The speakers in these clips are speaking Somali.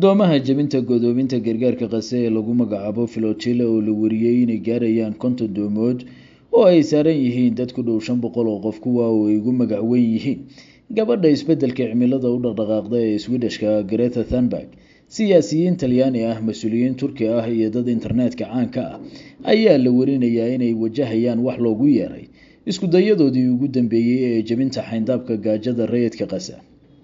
Doomaha jebinta godoominta gargaarka Qase ee lagu magacaabo flotilla oo la wariyey inay gaarayaan 50 doomood oo ay saaran yihiin dad ku dhow 500 oo qof, kuwa oo ay ugu magac weyn yihiin gabadha isbeddelka cimilada u dhaqdhaqaaqda ee Swedishka Greta Thunberg, siyaasiyiin Talyaani ah, mas-uuliyiin Turki ah iyo dad internetka caanka ah, ayaa la warinayaa inay wajahayaan wax loogu yeeray isku dayadoodii ugu dambeeyey ee jebinta xayndaabka gaajada rayidka Qasa.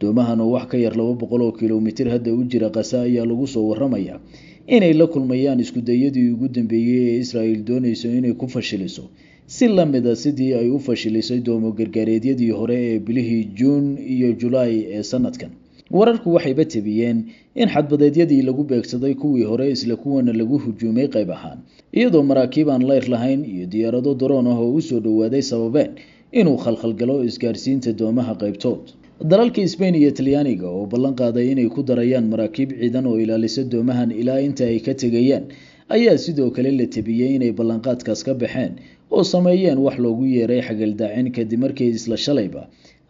Doomahan oo wax ka yar 200 oo kilomitir hadda u jira Qasa ayaa lagu soo waramayaa inay la kulmayaan isku dayadii ugu dambeeyey ee Israel doonayso inay ku fashiliso, si la mid a sidii ay u fashilisay doomo gargaareedyadii hore ee bilihii Juun iyo Julaay ee sanadkan. Wararku waxayba tebiyeen in xadbadeedyadii lagu beegsaday kuwii hore isla kuwana lagu hujuumay qayb ahaan, iyadoo maraakiib aan leyr lahayn iyo diyaarado daroon ah oo usoo dhowaaday sababeen inuu khalkhalgalo isgaarsiinta doomaha qaybtood. Dalalka Spain iyo Talyaaniga oo ballan qaaday inay ku darayaan maraakiib ciidan oo ilaalisa doomahan ilaa inta ay ka tegayaan ayaa sidoo kale la tebiyey inay ballanqaadkaas ka baxeen oo sameeyeen wax loogu yeeray xagaldaacin, kadib markii isla shalayba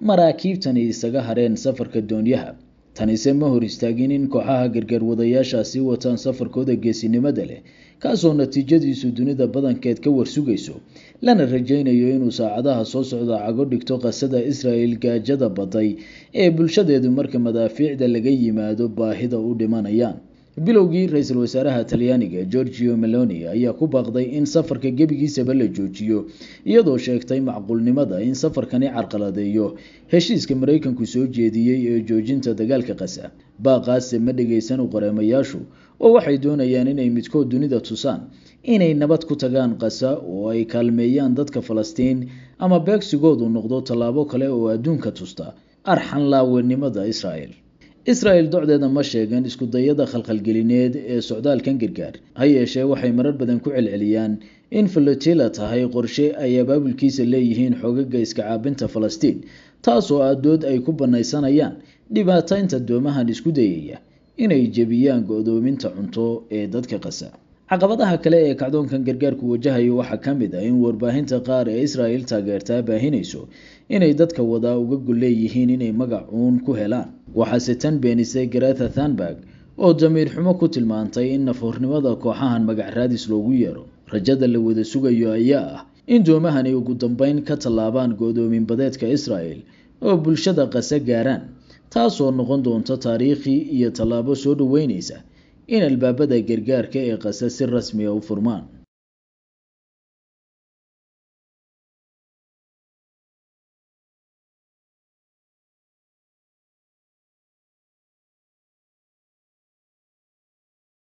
maraakiibtani isaga hareen safarka doonyaha. Tanise ma hor istaagin in kooxaha gargaar wadayaashaasi wataan safarkooda geesinimada leh, kaasoo natiijadiisu dunida badankeed ka warsugayso, lana rajaynayo inuu saacadaha soo socda cago dhigto qasada Israel gaajada baday ee bulshadeedu marka madaafiicda laga yimaado baahida u dhimanayaan. Bilowgii, ra-iisul wasaaraha Talyaaniga Giorgio Meloni ayaa ku baaqday in safarka gebigiisaba la joojiyo, iyadoo sheegtay macquulnimada in safarkani carqaladeeyo heshiiska Maraykanku soo jeediyey ee joojinta dagaalka Qasa. Baaqaase ma dhegeysan qareemayaashu, oo waxay doonayaan inay midkood dunida tusaan inay nabad ku tagaan Qasa oo ay kaalmeeyaan dadka Falastiin, ama beegsigoodu noqdo tallaabo kale oo adduunka tusta arxan laawenimada Israel. Israel docdeeda ma sheegan isku dayada khalkhalgelineed ee socdaalkan gargaar, ha yeeshee waxay marar badan ku celceliyaan in flotilla tahay qorshe ay abaabulkiisa leeyihiin xoogaga iska caabinta Falastiin, taasoo ah dood ay ku banaysanayaan dhibaataynta doomahan isku dayaya inay jebiyaan go'doominta cunto ee dadka Qasa. Caqabadaha kale ee kacdoonkan gargaarku wajahayo waxaa ka mid ah in warbaahinta qaar ee Israel taageertaa baahinayso inay dadka wadaa uga gol leeyihiin inay magac uun ku helaan. Waxaase tan beenisay Greta Thunberg oo damiir xumo ku tilmaantay in nafhornimada kooxahan magac raadis loogu yeero. Rajada la wada sugayo ayaa ah in doomahani ugu dambeyn ka tallaabaan go'doomin badeedka Israel oo bulshada Qasa gaaraan, taasoo noqon doonta taariikhi iyo tallaabo soo dhoweynaysa in albaabada gargaarka ee Qasa si rasmi ah u furmaan.